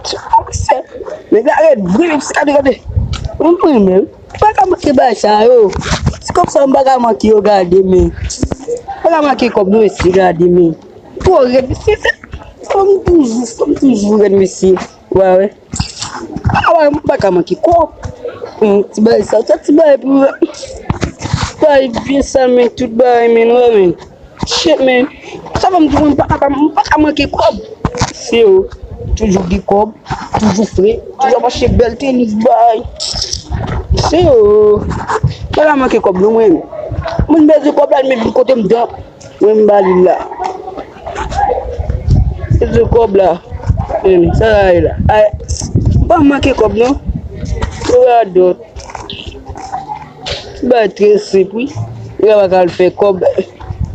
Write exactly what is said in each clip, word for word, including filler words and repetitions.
Mesye, nèg la rèd vre, mesye, gade, gade. Mwen, mwen menm, m pa ka manke bagay sa yo. Ti kòb sa, m pa ka manke yo, gade, men. M pa ka manke kòb, non, mesye, gade, men. Twò rèd, mesye, se, se kòm toujou, kòm toujou rèd, mesye. Wa wè. A, wa, m pa ka manke kòb. Hmm, ti bagay sa, sa ti bagay pou, bagay byen sa, men, tout bagay, men, wè, men. Shit, man. Sa fè m di w, m pa ka, m pa ka manke kòb. Se yo. Toujou gen kòb, toujou fre, toujou ap achte bèl tenis bay. Se yo. Pa ka manke kòb non, mwen. Moun bezwen kòb la, li met li kote m dan. Mwen m ba li la. Bezwen kòb la. Men, sa la ye la. Ay, m pa manke kòb non. Yo radòt. Ti bagay trè senp, wi. Nèg la pa ka al fè kòb.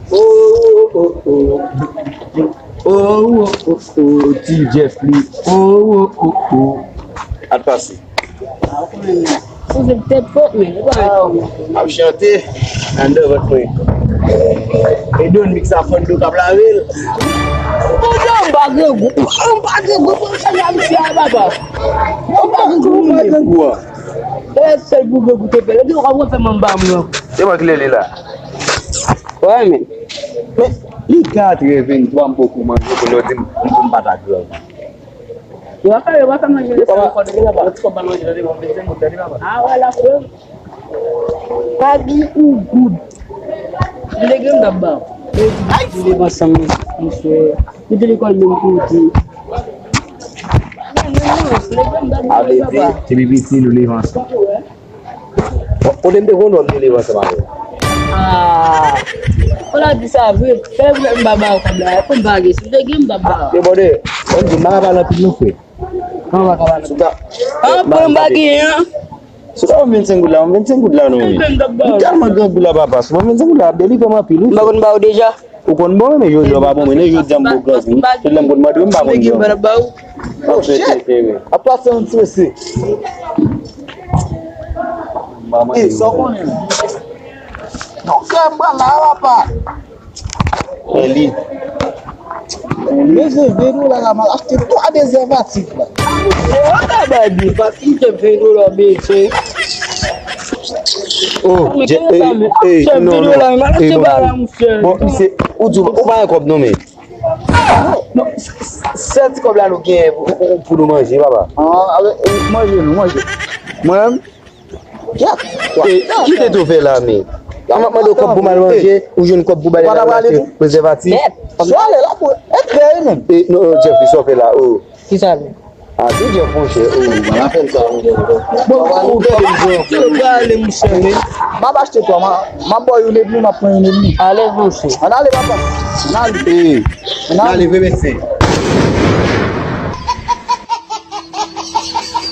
Oh, oh, oh, oh. Oh, oh, oh, oh. Ti Jeff li. Oh, oh, oh, oh. Al pase. Poze tèt fòt, men. Ap chante anndan vant mwen. E Don Mix a fon do k ap lave l. Bon, m pa grangou. M pa grangou. Bon, sa la, misye a, papa. M pa grangou, non. Lè sèl pou grangou te fè. Lè di w ap fè manba m nan. Se mwen ki lele la. Wè, men. Men, li katrè venntwa, m poko manje, pou nou di m, m, m pa ta grangou. Yo pa fè, yo pa fè manje lè sa ankò, tande papa. Yon ti kòb ban manje, tande papa, vennsenk goud, tande papa. A, wè, la, frè. Pa gen yon goud. M te gen m t ap ba w. Nou te leve ansanm, misye. Nou te lekòl menm kote. Ale, te pi piti, nou leve ansanm. Bon, kote m te konn wè m te leve ansanm avè w. Ah. Ou la di sa vre. Fè vre m pa ba ou kòb la. Pou m pa gen. Si m te gen m pa ba ou. Yo, bòde, mwen di m pa ka pale anpil non, frè. Kòman pa ka pale? Ah, pou m pa gen an. Si w ta ban m vennsenk goud la, ban m vennsenk goud la non, wi. M tèlman grangou la, papa. Si w ban m vennsenk goud la, ap delivre m anpil, wi. M pa konn ba ou deja. Ou konn bon, men jodi a w pa bon, men jodi a m bon grangou, wi. Se lè m konn mande w, m pa konn grangou. Oh, shit! Ap pase yon ti mesye. E, sa w konnen? Non, kè m pral la, papa. Men li. Bezwen ven dola la, m al achte twa prezèvatif la. Yo, ta ba di, paske m te ven dola bezwen. Oh, je, eh, eh, non, non. Eh, bon, bon. Bon, misye, ou di, ou pa gen kòb non, men. Non, non, sèl ti kòb la nou genyen pou, pou, pou nou manje, papa. Ah, avè, eh, manje, nou manje. Mwen menm, eh, ki te tou fè la, men? Mwen mande w kòb pou m al manje, ou jwenn kòb pou bay nèg la achte prezèvatif. Swa lè la pou, e trè, menm. Eh, non, Jeffrey, sa w fè la, oh. Ki sa, men? A, se Jeff, monchè. Oh, m ap fè l sa, monchè. Bon, ou tande m, Jeff. Ou prale, monchè, men. M ap achte twa, m a, m ap ba w youn epi m ap pran youn epi. Ale, monchè. Ann ale, papa. Ann ale. Ann ale, vye mesye.